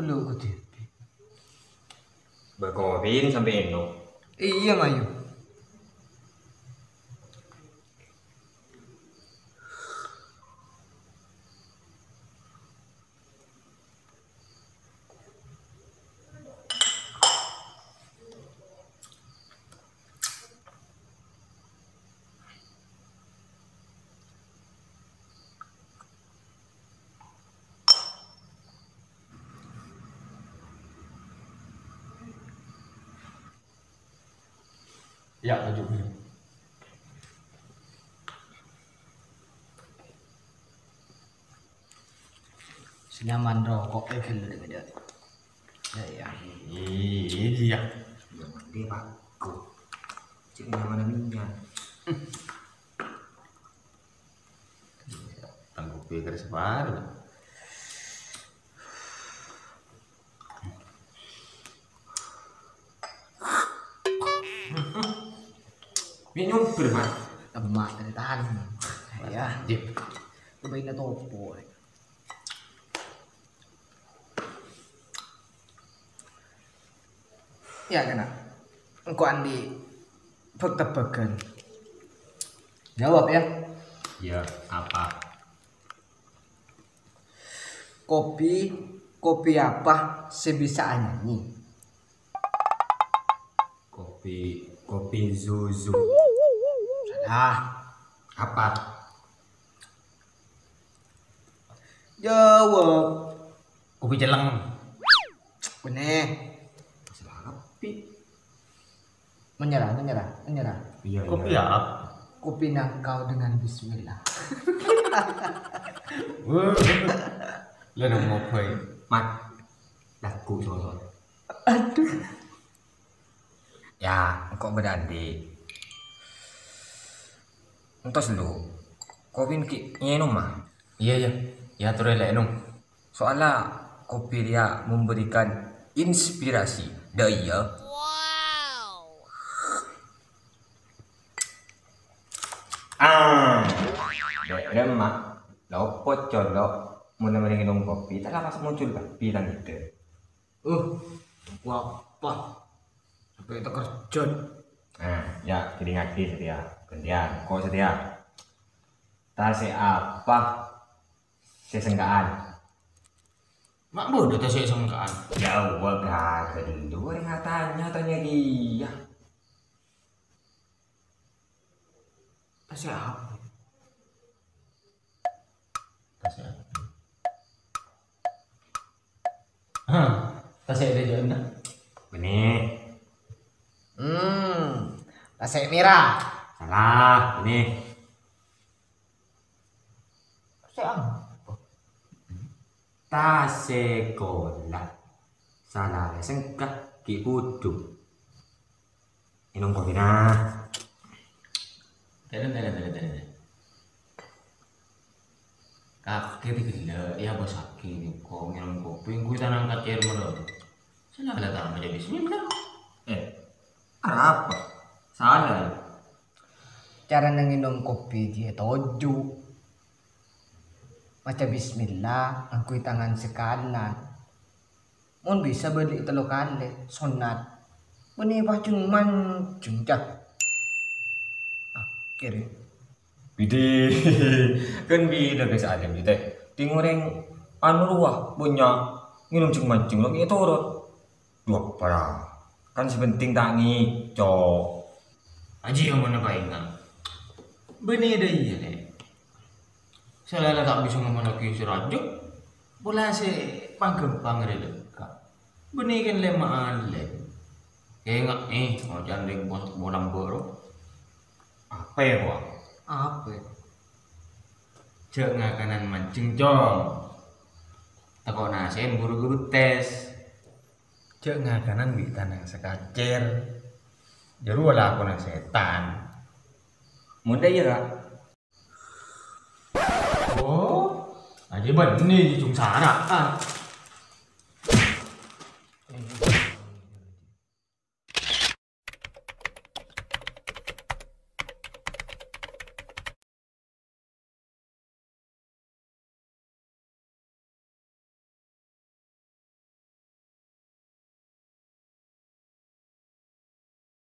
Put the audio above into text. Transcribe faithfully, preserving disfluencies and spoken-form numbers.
Lu kok dibin. Bâ' kopi sampè' ènom. Iyâ, mayu. Iyâ, toju'. Sè nyaman roko' è ghellâ' dhâ'. Iyâ, iyâ. Iyâ, iyâ. Iyâ, mending paku. Cè' nyaman minyak. Tanggupi kare separo. Mè' nyober, Mat. Lemak tadi tahan. Ya. Jep. Kebaina topo. Ya, kena. Engko' andi' bhâk-tebbhâghân. Jawab, ya. Ya, apa? Kopi, kopi apa sè bisa anyanyi? Kopi, kopi zuzu. Salah. Apa? Jawab. Kopi celleng. Bener. Salah apa? Menyerah, menyerah, menyerah. Iya, kopi iya. Apa? Kopi nangkau dengan bismillah. Wah. Lah, nang ngopi. Mat. Lagu sosot. Aduh. Ya, engko' berarti. Entos lu. Kopi ki ngenom, ah. Iya, iya. Ya, terus lek nom. Soalnya kopi dia memberikan inspirasi. Dah iya. Ah, dek remak, lopo colok, mula mending minum kopi, tak lapas muncul tapi dan itu. Uh, aku apa? Sampai itu kerja. Nah, ya, jadi ngaji setia. Gantian, kok setia? Tase apa? Sesengkaan. Mak bodoh tase sengkaan. Ya, Allah, gak dulu, orang tanya, tanya dia. Tase apa? Tase apa? Hah, tase ada jalan dah. Benih. Hmm, tase merah. Salah, benih. Tase apa? Tase kola. Salah, sengka, ki kudu. Minum kopi, nah. Telen, telen, telen, telen. Kakek di gila, ya bos sakit, kok minum kopi, gue tanang kacer mulu. Salah, salah, tanang aja bismillah. Eh, apa? Salah. Cara nginum kopi dia toju. Maca bismillah, nganggui tangan sekanan. Mon bisa bali tello kale, sunat. Bânnè pajhung-manjhung, cah. Akhir. Bidhi. Kan bidhi, guys, ada bidhi. Ting orèng anu rowa, bânnya' nginum jhung-manjhung, lagi turut. Dua para. Kan sè penting ta' ngèco'. Aji yang mana paingan? Bânnè dâ' iyâ, Lè'. Sè lèlè ta' bisa ngamalaghi sè rajâ. Pola sè pangghâmpang rè lekka'. Bânnè kèn lèma'an, Lè'. Kènga'è, ojan rèng bos-, bolang bâro. Apa ya, Wak? Apa ya? Jhâ' ngakanan manjheng, Cong. Tako' nasè'en buru-buru tes. Jhâ' ngakanan bi' tanang sakacèr. Jârowa lakona sètan. Mon dâ' iyâ, Kak. Oh, aja bânnè jhung sara. Ah.